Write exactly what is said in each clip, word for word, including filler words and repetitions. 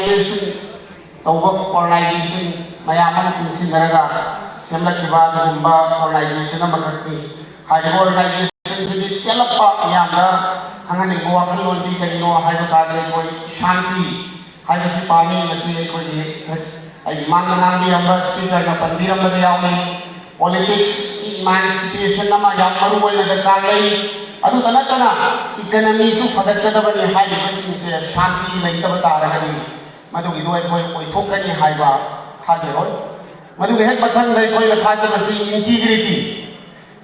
ꯇꯧꯕ ꯑꯣꯔꯒꯅꯥꯏꯖꯦꯁꯟ ꯃꯌꯥꯝ ꯑꯃ ꯄꯨꯟꯁꯤꯟꯅꯔꯒ ꯁꯦꯝꯂꯛꯈꯤꯕ ꯑꯗꯨꯒꯨꯝꯕ ꯑꯣꯔꯒꯅꯥꯏꯖꯦꯁꯟ ꯑꯃꯈꯛꯅꯤ꯫ ꯍꯥꯏꯔꯤꯕ ꯑꯣꯔꯒꯅꯥꯏꯖꯦꯁꯟꯁꯤꯗꯤ ꯇꯦꯜꯂꯞꯄ ꯃꯤꯌꯥꯝꯗ ꯈꯪꯍꯟꯅꯤꯡꯕ ꯋꯥꯈꯜꯂꯣꯟꯗꯤ ꯀꯔꯤꯅꯣ ꯍꯥꯏꯕ ꯇꯥꯔꯒꯗꯤ ꯑꯩꯈꯣꯏ ꯁꯥꯟꯇꯤ ꯍꯥꯏꯕꯁꯤ ꯄꯥꯝꯃꯤ꯫ ꯃꯁꯤ ꯑꯩꯈꯣꯏꯒꯤ, ꯑꯩꯒꯤ ꯃꯥꯡꯗ ꯉꯥꯡꯕꯤꯔꯝꯕ ꯁ꯭ꯄꯤꯀꯔꯅ ꯄꯟꯕꯤꯔꯝꯕꯗ ꯌꯥꯎꯏ꯫ ꯄꯣꯂꯤꯇꯤꯛꯁꯀꯤ ꯏꯃꯥꯟꯁꯤꯄꯦꯁꯟ ꯑꯃ ꯌꯥꯝ ꯃꯔꯨ ꯑꯣꯏꯅ ꯗꯔꯀꯥꯔ ꯂꯩ꯫ ꯑꯗꯨꯇ ꯅꯠꯇꯅ ꯏꯀꯅꯃꯤꯁꯨ ꯐꯒꯠꯀꯗꯕꯅꯤ꯫ ꯍꯥꯏꯔꯤꯕꯁꯤꯡꯁꯦ ꯁꯥꯟꯇꯤ ꯂꯩꯇꯕ ꯇꯥꯔꯒꯗꯤ ꯃꯗꯨꯒꯤꯗꯣ ꯑꯩꯈꯣꯏ ꯑꯣꯏꯊꯣꯛꯀꯅꯤ ꯍꯥꯏꯕ ꯊꯥꯖꯔꯣꯏ꯫ ꯃꯗꯨꯒꯤ ꯍꯦꯛ ꯃꯊꯪꯗ ꯑꯩꯈꯣꯏꯅ ꯊꯥꯖꯕꯁꯤ ꯏꯟꯇꯤꯒ꯭ꯔꯤꯇꯤ꯫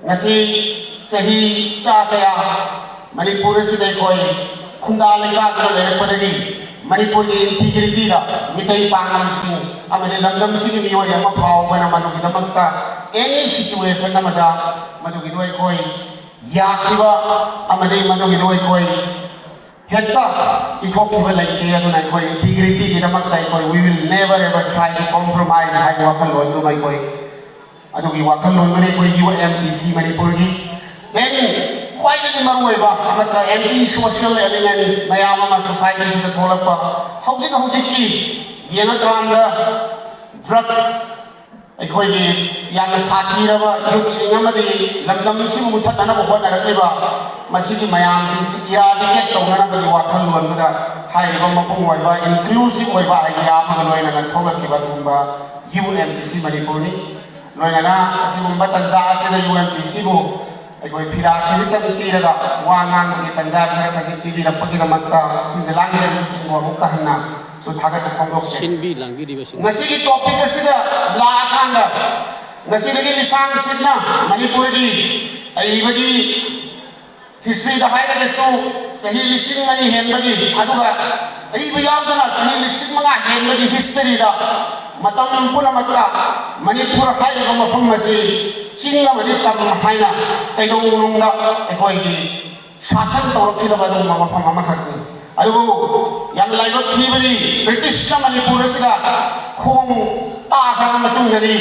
ꯉꯁꯤ ꯆꯍꯤ ꯆꯥ ꯀꯌꯥ ꯃꯅꯤꯄꯨꯔ ꯑꯁꯤꯗ ꯑꯩꯈꯣꯏ ꯈꯨꯟꯗꯥ ꯂꯩꯇꯥꯗꯨꯅ ꯂꯩꯔꯛꯄꯗꯒꯤ ꯃꯅꯤꯄꯨꯔꯒꯤ ꯏꯟꯇꯤꯒ꯭ꯔꯤꯇꯤꯗ ꯃꯤꯇꯩ ꯄꯥꯉꯜꯁꯤꯡ ꯑꯃꯗꯤ ꯂꯝꯗꯝꯁꯤꯒꯤ ꯃꯤꯑꯣꯏ ꯑꯃ ꯐꯥꯎꯕꯅ ꯃꯗꯨꯒꯤꯗꯃꯛꯇ ꯑꯦꯅꯤ ꯁꯤꯆꯨꯋꯦꯁꯟ ꯑꯃꯗ ꯃꯗꯨꯒꯤꯗꯣ ꯑꯩꯈꯣꯏ ꯌꯥꯈꯤꯕ ꯑꯃꯗꯤ ꯃꯗꯨꯒꯤꯗꯣ ꯑꯩꯈꯣꯏ ꯍꯦꯛꯇ ꯏꯊꯣꯛꯈꯤꯕ ꯂꯩꯇꯦ꯫ ꯑꯗꯨꯅ ꯑꯩꯈꯣꯏ ꯏꯟꯇꯤꯒ꯭ꯔꯤꯇꯤꯒꯤꯗꯃꯛꯇ ꯑꯩꯈꯣꯏ we will never ever try to compromise ꯍꯥꯏꯕ ꯋꯥꯈꯜꯂꯣꯟꯗꯨꯃ ꯑꯩꯈꯣꯏ ꯑꯗꯨꯒꯤ ꯋꯥꯈꯜꯂꯣꯟꯗꯨꯅꯤ ꯑꯩꯈꯣꯏ ꯌꯨ ꯑꯦꯝ ꯄꯤ ꯁꯤ ꯃꯅꯤꯄꯨꯔꯒꯤ꯫ Then ꯈ꯭ꯋꯥꯏꯗꯒꯤ ꯃꯔꯨꯑꯣꯏꯕ ꯑꯃꯠꯇ ꯑꯦꯟꯇꯤ ꯁꯣꯁꯤꯌꯦꯜ ꯑꯦꯂꯤꯃꯦꯟꯁ ꯃꯌꯥꯝ ꯑꯃ ꯁꯣꯁꯥꯏꯇꯤꯁꯤꯗ ꯊꯣꯛꯂꯛꯄ ꯍꯧꯖꯤꯛ ꯍꯧꯖꯤꯛꯀꯤ ꯌꯦꯡꯉꯀꯥꯟꯗ ꯗ꯭ꯔꯒ ꯑꯩꯈꯣꯏꯒꯤ ꯌꯥꯝꯅ ꯁꯥꯊꯤꯔꯕ ꯌꯨꯠꯁꯤꯡ ꯑꯃꯗꯤ ꯂꯝꯗꯝꯁꯤꯕꯨ ꯃꯨꯊꯠꯅꯅꯕ ꯍꯣꯠꯅꯔꯛꯂꯤꯕ ꯃꯁꯤꯒꯤ ꯃꯌꯥꯝꯁꯤꯡꯁꯤ ꯏꯔꯥꯗꯤꯀꯦꯠ ꯇꯧꯅꯅꯕꯒꯤ ꯋꯥꯈꯜꯂꯣꯟꯗꯨꯗ ꯍꯥꯏꯔꯤꯕ ꯃꯄꯨꯡ ꯑꯣꯏꯕ ꯏꯟꯀ꯭ꯂꯨꯁꯤꯞ ꯑꯣꯏꯕ ꯑꯥꯏꯗꯤꯌꯥ ꯑꯃꯒ ꯂꯣꯏꯅꯅ ꯊꯣꯛꯂꯛꯈꯤꯕ ꯑꯗꯨꯒꯨꯝꯕ ꯌꯨ ꯑꯦꯝ ꯄꯤ ꯁꯤ ꯃꯅꯤꯄꯨꯔꯅꯤ꯫ ꯂꯣꯏꯅꯅ ꯑꯁꯤꯒꯨꯝꯕ ꯇꯥꯟꯖꯥ ꯑꯁꯤꯗ ꯌꯨ ꯑꯦꯝ ꯄꯤ ꯁꯤꯕꯨ ꯑꯩꯈꯣꯏ ꯐꯤꯗꯥ ꯈꯖꯤꯛꯇꯪ ꯄꯤꯔꯒ ꯋꯥ ꯉꯥꯡꯕꯒꯤ ꯇꯥꯟꯖꯥ ꯈꯔ ꯈꯖꯤꯛ ꯄꯤꯕꯤꯔꯛꯄꯒꯤꯗꯃꯛꯇ ꯁꯤꯡꯖ ꯂꯥꯡꯖꯔꯤꯕꯁꯤꯡꯕꯨ ꯑꯃꯨꯛꯀ ꯍꯟꯅꯁꯨ ꯊꯥꯒꯠꯄ ꯐꯣꯡꯗꯣꯛꯆꯔꯤ꯫ ꯁꯤꯟꯕꯤ ꯂꯥꯡꯕꯤꯔꯤꯕꯁꯤꯡ ꯉꯁꯤꯒꯤ ꯇꯣꯄꯤꯛ ꯑꯁꯤꯗ ꯂꯥꯛꯑꯀꯥꯟꯗ ꯉꯁꯤꯗꯒꯤ ꯂꯤꯁꯥꯡ ꯁꯤꯠꯅ ꯃꯅꯤꯄꯨꯔꯒꯤ ꯑꯏꯕꯒꯤ ꯍꯤꯁꯇ꯭ꯔꯤꯗ ꯍꯥꯏꯔꯒꯁꯨ ꯆꯍꯤ ꯂꯤꯁꯤꯡ ꯑꯅꯤ ꯍꯦꯟꯕꯒꯤ, ꯑꯗꯨꯒ ꯑꯏꯕ ꯌꯥꯎꯗꯅ ꯆꯍꯤ ꯂꯤꯁꯤꯡ ꯃꯉꯥ ꯍꯦꯟꯕꯒꯤ ꯍꯤꯁꯇꯔꯤꯗ ꯃꯇꯝ ꯄꯨꯝꯅꯃꯛꯇ ꯃꯅꯤꯄꯨꯔ ꯍꯥꯏꯔꯤꯕ ꯃꯐꯝ ꯑꯁꯤ ꯆꯤꯡ ꯑꯃꯗꯤ ꯇꯝ ꯍꯥꯏꯅ ꯀꯩꯗꯧꯅꯨꯡꯗ ꯑꯩꯈꯣꯏꯒꯤ ꯁꯥꯁꯟ ꯇꯧꯔꯛꯈꯤꯗꯕ ꯑꯗꯨꯒꯨꯝꯕ ꯃꯐꯝ ꯑꯃꯈꯛꯅꯤ꯫ ꯑꯗꯨꯕꯨ ꯌꯥꯝꯅ ꯂꯥꯏꯕꯛ ꯊꯤꯕꯗꯤ ꯕ꯭ꯔꯤꯇꯤꯁꯅ ꯃꯅꯤꯄꯨꯔ ꯑꯁꯤꯗ ꯈꯣꯡ ꯇꯥꯈ꯭ꯔꯕ ꯃꯇꯨꯡꯗꯗꯤ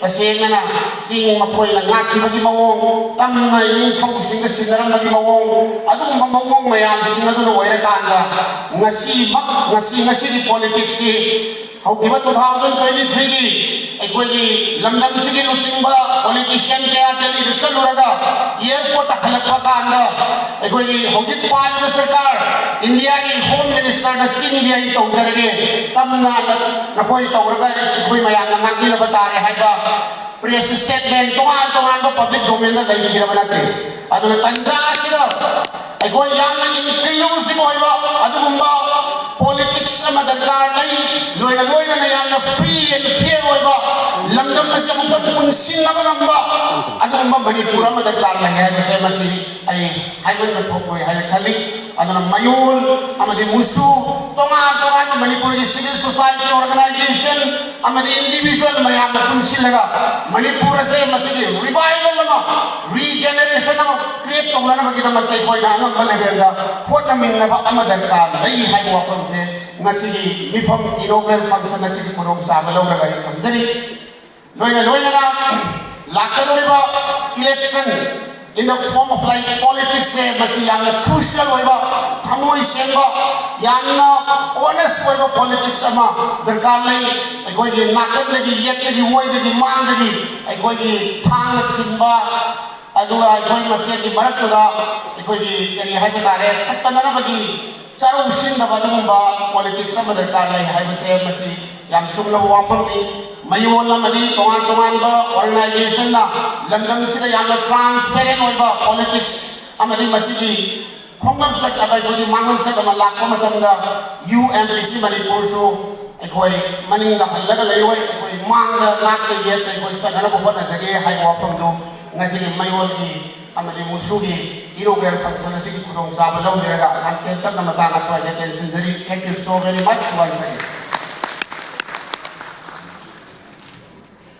ꯇꯁꯦꯡꯅꯅ ꯆꯤꯡ ꯃꯈꯣꯏꯅ ꯉꯥꯛꯈꯤꯕꯒꯤ ꯃꯑꯣꯡ, ꯇꯝꯅ ꯏꯅꯤꯡꯊꯧꯁꯤꯡꯒ ꯁꯤꯟꯅꯔꯝꯕꯒꯤ ꯃꯑꯣꯡ, ꯑꯗꯨꯒꯨꯝꯕ ꯃꯑꯣꯡ ꯃꯌꯥꯝꯁꯤꯡ ꯑꯗꯨꯅ ꯑꯣꯏꯔꯀꯥꯟꯗ, ꯉꯁꯤꯃꯛ, ꯉꯁꯤ, ꯉꯁꯤꯒꯤ ꯄꯣꯂꯤꯇꯤꯛꯁꯁꯤ ꯍꯧꯈꯤꯕ two thousand twenty three ꯒꯤ ꯑꯩꯈꯣꯏꯒꯤ ꯂꯝꯗꯝꯁꯤꯒꯤ ꯂꯨꯆꯤꯡꯕ ꯄꯣꯂꯤꯇꯤꯁꯤꯌꯥꯟ ꯀꯌꯥ ꯗꯦꯜꯂꯤꯗ ꯆꯠꯂꯨꯔꯒ ꯑꯦꯌꯔꯄꯣꯔꯠꯇ ꯍꯜꯂꯛꯄ ꯀꯥꯟꯗ, ꯑꯩꯈꯣꯏꯒꯤ ꯍꯧꯖꯤꯛ ꯄꯥꯜꯂꯤꯕ ꯁꯔꯀꯥꯔ, ꯏꯟꯗꯤꯌꯥꯒꯤ ꯍꯣꯝ ꯃꯤꯅꯤꯁꯇꯔꯅ "ꯆꯤꯡꯗꯤ ꯑꯩ ꯇꯧꯖꯔꯒꯦ, ꯇꯝꯅ ꯅꯈꯣꯏ ꯇꯧꯔꯒ ꯑꯩꯈꯣꯏ ꯃꯌꯥꯝꯅ ꯉꯥꯛꯄꯤꯅꯕ ꯇꯥꯔꯦ" ꯍꯥꯏꯕ ꯄ꯭ꯔꯦꯁ ꯁ꯭ꯇꯦꯠꯃꯦꯟ ꯇꯣꯉꯥꯟ ꯇꯣꯉꯥꯟꯕ ꯄꯕ꯭ꯂꯤꯛ ꯗꯣꯃꯦꯟꯗ ꯂꯩꯈꯤꯗꯕ ꯅꯠꯇꯦ꯫ ꯑꯗꯨꯅ ꯇꯟꯖꯥ ꯑꯁꯤꯗ ꯑꯩꯈꯣꯏ ꯌꯥꯝꯅ ꯏꯟꯀ꯭ꯂꯨꯁꯤꯚ ꯑꯣꯏꯕ ꯑꯗꯨꯒꯨꯝꯕ ꯄꯣꯂꯤꯇꯤꯛꯁ ꯑꯃ ꯗꯔꯀꯥꯔ ꯂꯩ꯫ ꯂꯣꯏꯅ ꯂꯣꯏꯅꯅ ꯌꯥꯝꯅ ꯐ꯭ꯔꯤ ꯑꯦꯟ ꯐꯤꯌꯔ ꯑꯣꯏꯕ, ꯂꯝꯗꯝ ꯑꯁꯤ ꯑꯃꯨꯛꯇꯪ ꯄꯨꯟꯁꯤꯟꯅꯕ ꯉꯝꯕ ꯑꯗꯨꯒꯨꯝꯕ ꯃꯅꯤꯄꯨꯔ ꯑꯃ ꯗꯔꯀꯥꯔ ꯂꯩ ꯍꯥꯏꯕꯁꯦ ꯃꯁꯤ ꯑꯩ ꯍꯥꯏꯃꯟꯕ ꯊꯣꯛꯂꯣꯏ ꯍꯥꯏꯅ ꯈꯜꯂꯤ꯫ ꯑꯗꯨꯅ ꯃꯌꯣꯜ ꯑꯃꯗꯤ ꯃꯨꯁꯨ, ꯇꯣꯉꯥꯟ ꯇꯣꯉꯥꯟꯕ ꯃꯅꯤꯄꯨꯔꯒꯤ ꯁꯤꯚꯤꯜ ꯁꯣꯁꯥꯏꯇꯤ ꯑꯣꯔꯒꯅꯥꯏꯖꯦꯁꯟ ꯑꯃꯗꯤ ꯏꯟꯗꯤꯚꯤꯖꯨꯋꯦꯜ ꯃꯌꯥꯝꯅ ꯄꯨꯟꯁꯤꯜꯂꯒ ꯃꯅꯤꯄꯨꯔ ꯑꯁꯦ ꯃꯁꯤꯒꯤ ꯔꯤꯚꯥꯏꯚꯦꯜ ꯑꯃ, ꯔꯤꯖꯦꯅꯦꯔꯦꯁꯟ ꯑꯃ ꯀ꯭ꯔꯤꯌꯦꯠ ꯇꯧꯅꯅꯕꯒꯤꯗꯃꯛꯇ ꯑꯩꯈꯣꯏꯅ ꯑꯉꯝꯕ ꯂꯦꯚꯦꯜꯗ ꯍꯣꯠꯅꯃꯤꯟꯅꯕ ꯑꯃ ꯗꯔꯀꯥꯔ ꯂꯩ ꯍꯥꯏꯕ ꯋꯥꯐꯝꯁꯦ ꯉꯁꯤꯒꯤ ꯃꯤꯐꯝ ꯏꯅꯣꯒ꯭ꯔꯦꯜ ꯐꯪꯁꯟ ꯑꯁꯤꯒꯤ ꯈꯨꯗꯣꯡꯆꯥꯕ ꯂꯧꯔꯒ ꯑꯩ ꯊꯝꯖꯔꯤ꯫ ꯂꯣꯏꯅ ꯂꯣꯏꯅꯅ ꯂꯥꯛꯀꯗꯧꯔꯤꯕ election in the form of, like, politics ꯁꯦ ꯃꯁꯤ ꯌꯥꯝꯅ ꯀ꯭ꯔꯨꯁꯤꯌꯦꯜ ꯑꯣꯏꯕ, ꯊꯃꯣꯏ ꯁꯦꯡꯕ, ꯌꯥꯝꯅ ꯑꯣꯅꯦꯁ ꯑꯣꯏꯕ ꯄꯣꯂꯤꯇꯤꯛꯁ ꯑꯃ ꯗꯔꯀꯥꯔ ꯂꯩ꯫ ꯑꯩꯈꯣꯏꯒꯤ ꯅꯥꯀꯟꯗꯒꯤ, ꯌꯦꯠꯇꯒꯤ, ꯑꯣꯏꯗꯒꯤ, ꯃꯥꯡꯗꯒꯤ ꯑꯩꯈꯣꯏꯒꯤ ꯊꯥꯡꯅ ꯊꯤꯟꯕ, ꯑꯗꯨꯒ ꯑꯩꯈꯣꯏ ꯃꯁꯦꯟꯒꯤ ꯃꯔꯛꯇꯨꯗ ꯑꯩꯈꯣꯏꯒꯤ, ꯀꯔꯤ ꯍꯥꯏꯕ ꯇꯥꯔꯦ, ꯈꯠꯇꯅꯅꯕꯒꯤ ꯆꯔꯧ ꯁꯤꯟꯗꯕ ꯑꯗꯨꯒꯨꯝꯕ ꯄꯣꯂꯤꯇꯤꯛꯁ ꯑꯃ ꯗꯔꯀꯥꯔ ꯂꯩ ꯍꯥꯏꯕꯁꯦ ꯃꯁꯤ ꯌꯥꯝ ꯆꯨꯝꯂꯕ ꯋꯥꯐꯝꯅꯤ꯫ ꯃꯌꯣꯜ ꯑꯃꯗꯤ ꯇꯣꯉꯥꯟ ꯇꯣꯉꯥꯟꯕ ꯑꯣꯔꯒꯅꯥꯏꯖꯦꯁꯟꯅ ꯂꯝꯗꯝꯁꯤꯗ ꯌꯥꯝꯅ ꯇ꯭ꯔꯥꯟꯁꯄꯦꯔꯦꯟ ꯑꯣꯏꯕ ꯄꯣꯂꯤꯇꯤꯛꯁ ꯑꯃꯗꯤ ꯃꯁꯤꯒꯤ ꯈꯣꯡꯂꯝꯆꯠ ꯑꯃ, ꯑꯩꯈꯣꯏꯒꯤ ꯃꯥꯡꯂꯝꯆꯠ ꯑꯃ ꯂꯥꯛꯄ ꯃꯇꯝꯗ, ꯌꯨ ꯑꯦꯝ ꯄꯤ ꯁꯤ ꯃꯅꯤꯄꯨꯔꯁꯨ ꯑꯩꯈꯣꯏ ꯃꯅꯤꯡꯗ ꯍꯜꯂꯒ ꯂꯩꯔꯣꯏ꯫ ꯑꯩꯈꯣꯏ ꯃꯥꯡꯗ ꯉꯥꯛꯇ ꯌꯦꯠꯇ ꯑꯩꯈꯣꯏ ꯆꯠꯅꯅꯕ ꯍꯣꯠꯅꯖꯒꯦ ꯍꯥꯏꯕ ꯋꯥꯐꯝꯗꯨ ꯉꯁꯤꯒꯤ ꯃꯌꯣꯜꯒꯤ ꯑꯃꯗꯤ ꯃꯨꯁꯨꯒꯤ inaugural function ꯑꯁꯤꯒꯤ ꯈꯨꯗꯣꯡꯆꯥꯕ ꯂꯧꯖꯔꯒ ꯌꯥꯝ ꯇꯦꯟꯇꯛꯅ ꯃꯇꯥꯡ ꯑꯁ꯭ꯋꯥꯏꯗ ꯇꯦꯟꯁꯤꯟꯖꯔꯤ꯫ Thank you so very much once again.